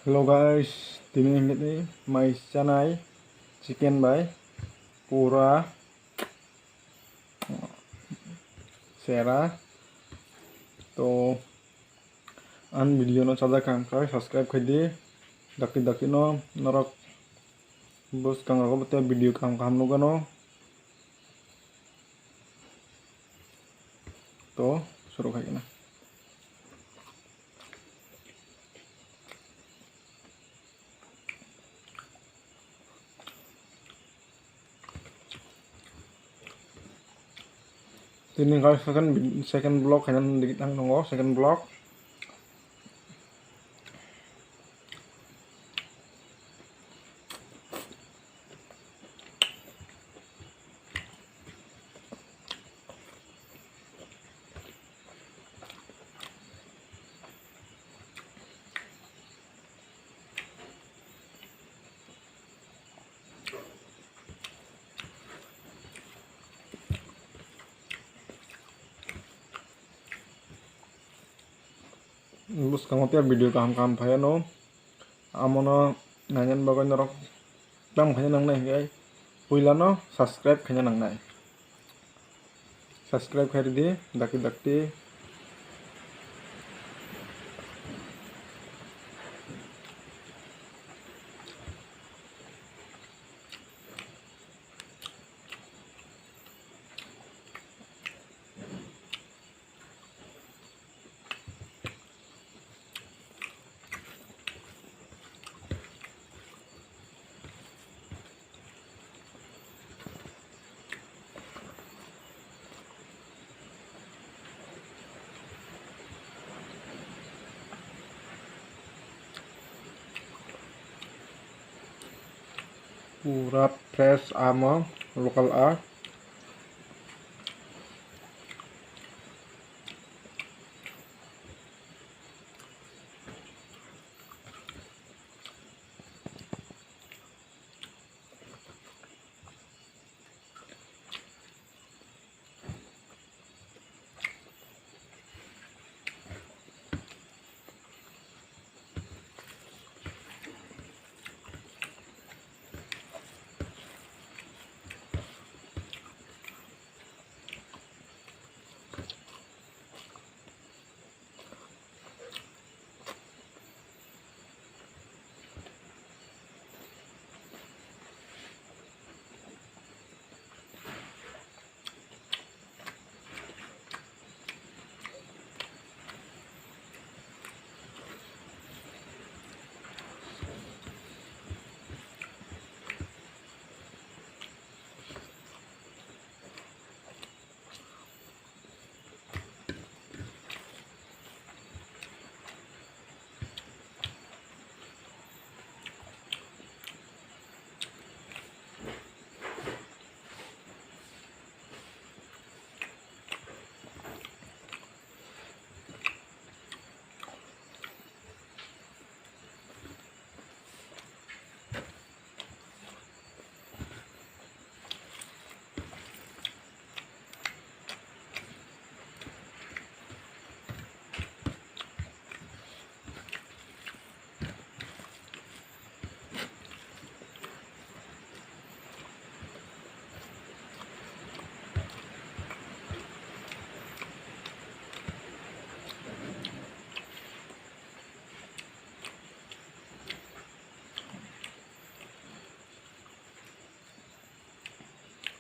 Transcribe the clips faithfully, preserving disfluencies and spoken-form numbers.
Hello guys, tini hingke ni mai chanai chicken bai pura sera. To ang video no chajak kha, subscribe khai di. Dakti dakti no norok bwskang rogo bo te video kaham kaham nukgano. To suru khai na. Tini guys, second vid-, second vlog khaina nang tongo, second vlog. Bwskango tei video kaham kaham phai ano, amono nainani bagwi norok tamo khaina nangnai hinkhe puilano subscribe khaina nangnai. Subscribe khai ridi, dakti dakti. Pura fresh amo local a.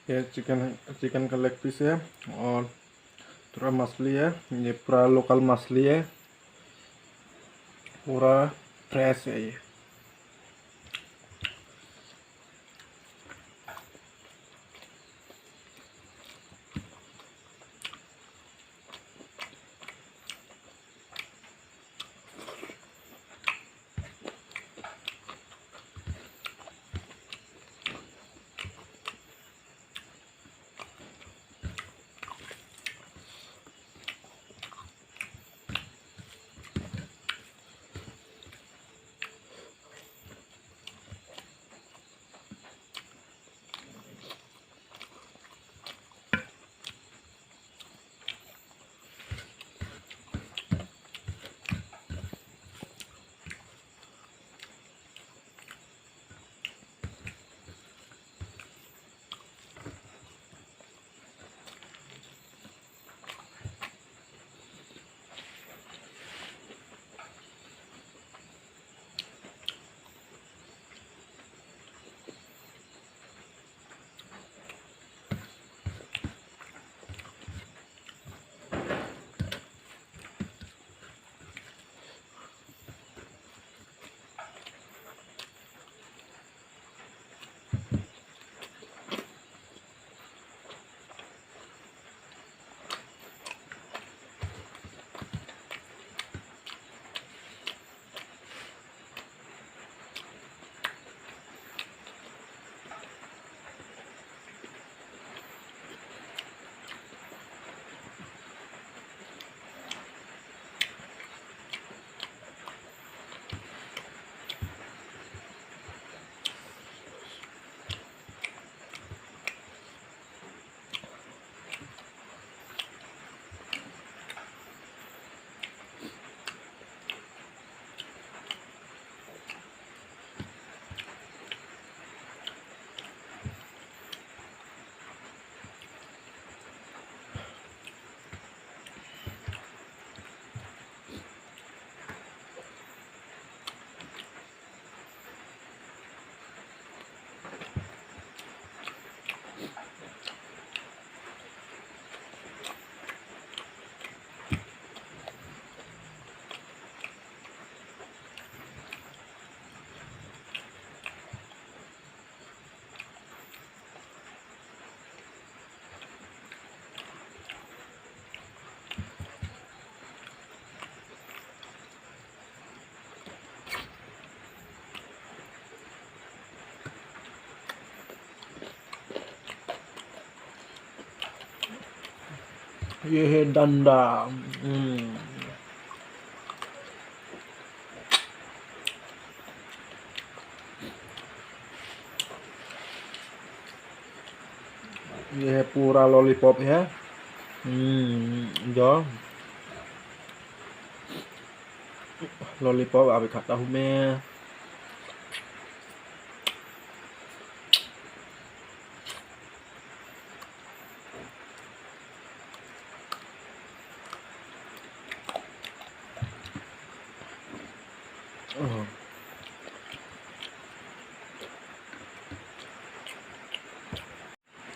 ये चिकन है, चिकन का leg piece है और थोड़ा मछली है, ये पूरा लोकल मछली है, पूरा फ्रेश है ये। ये है डंडा। हम्म। ये है पूरा लॉलीपॉप है। हम्म, जो लॉलीपॉप अभी खाता हूँ मैं।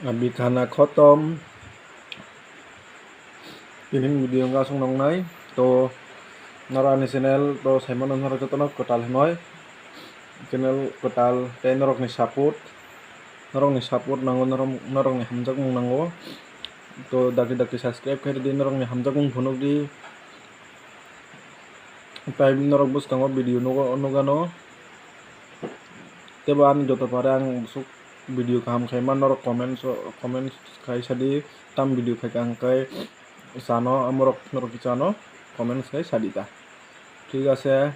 Abi khana khotom. Tini video wngkha aswk nongnai. To, noro ani channel to saimano noro jotono kwtal hinwi. Channel kwtal tei norokni support. Norokni support nango, norok, norokni hamjakmung nango. To, dakti dakti subscribe khe rwdi, norokni hamjakmung phunukdi. Tai norok bwskango video nugo, nugano. Tebo ani joto pare ang bwswk video kaham khaima norok comments o, comments khai sadi, tam video khaikha ang khe chano, amorok norok chano comments khai sadi ta. Thik ase,